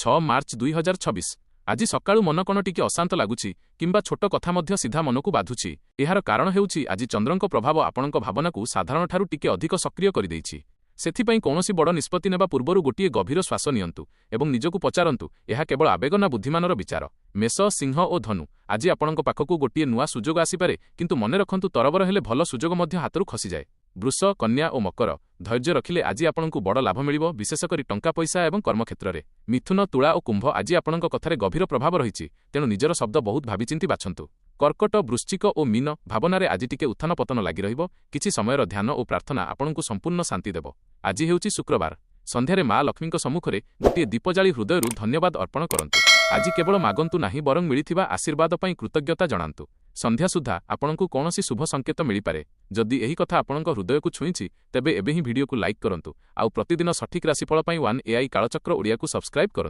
6 March 2026। ଆଜି ସକାଳୁ ମନ କଣ ଟିକେ ଅଶାନ୍ତ ଲାଗୁଛି କିମ୍ବା ଛୋଟ କଥା ମଧ୍ୟ ସିଧା ମନକୁ ବାଧୁଛି? ଏହାର କାରଣ ହେଉଛି, ଆଜି ଚନ୍ଦ୍ରଙ୍କ ପ୍ରଭାବ ଆପଣଙ୍କ ଭାବନାକୁ ସାଧାରଣଠାରୁ ଟିକେ ଅଧିକ ସକ୍ରିୟ କରିଦେଇଛି। ସେଥିପାଇଁ କୌଣସି ବଡ଼ ନିଷ୍ପତ୍ତି ନେବା ପୂର୍ବରୁ ଗୋଟିଏ ଗଭୀର ଶ୍ୱାସ ନିଅନ୍ତୁ ଏବଂ ନିଜକୁ ପଚାରନ୍ତୁ, ଏହା କେବଳ ଆବେଗ ନା ବୁଦ୍ଧିମାନର ବିଚାର? ମେଷ, ସିଂହ ଓ ଧନୁ, ଆଜି ଆପଣଙ୍କ ପାଖକୁ ଗୋଟିଏ ନୂଆ ସୁଯୋଗ ଆସିପାରେ, କିନ୍ତୁ ମନେ ରଖନ୍ତୁ, ତରବର ହେଲେ ଭଲ ସୁଯୋଗ ମଧ୍ୟ ହାତରୁ ଖସିଯାଏ। ବୃଷ, କନ୍ୟା ଓ ମକର, ଧୈର୍ଯ୍ୟ ରଖିଲେ ଆଜି ଆପଣଙ୍କୁ ବଡ଼ ଲାଭ ମିଳିବ, ବିଶେଷ କରି ଟଙ୍କା ପଇସା ଏବଂ କର୍ମକ୍ଷେତ୍ରରେ। ମିଥୁନ, ତୁଳା ଓ କୁମ୍ଭ, ଆଜି ଆପଣଙ୍କ କଥାରେ ଗଭୀର ପ୍ରଭାବ ରହିଛି, ତେଣୁ ନିଜର ଶବ୍ଦ ବହୁତ ଭାବିଚିନ୍ତି ବାଛନ୍ତୁ। କର୍କଟ, ବୃଶ୍ଚିକ ଓ ମୀନ, ଭାବନାରେ ଆଜି ଟିକେ ଉତ୍ଥାନ ପତନ ଲାଗି ରହିବ। କିଛି ସମୟର ଧ୍ୟାନ ଓ ପ୍ରାର୍ଥନା ଆପଣଙ୍କୁ ସମ୍ପୂର୍ଣ୍ଣ ଶାନ୍ତି ଦେବ। ଆଜି ହେଉଛି ଶୁକ୍ରବାର। ସନ୍ଧ୍ୟାରେ ମା ଲକ୍ଷ୍ମୀଙ୍କ ସମ୍ମୁଖରେ ଗୋଟିଏ ଦୀପ ଜାଳି ହୃଦୟରୁ ଧନ୍ୟବାଦ ଅର୍ପଣ କରନ୍ତୁ। ଆଜି କେବଳ ମାଗନ୍ତୁ ନାହିଁ, ବରଂ ମିଳିଥିବା ଆଶୀର୍ବାଦ ପାଇଁ କୃତଜ୍ଞତା ଜଣାନ୍ତୁ। ସନ୍ଧ୍ୟା ସୁଦ୍ଧା ଆପଣଙ୍କୁ କୌଣସି ଶୁଭ ସଂକେତ ମିଳିପାରେ। ଯଦି ଏହି କଥା ଆପଣଙ୍କ ହୃଦୟକୁ ଛୁଇଁଛି, ତେବେ ଏବେ ହିଁ ଭିଡ଼ିଓକୁ ଲାଇକ୍ କରନ୍ତୁ ଆଉ ପ୍ରତିଦିନ ସଠିକ୍ ରାଶିଫଳ ପାଇଁ ୱାନ୍ ଏଆଇ କାଳଚକ୍ର ଓଡ଼ିଆକୁ ସବସ୍କ୍ରାଇବ୍ କରନ୍ତୁ।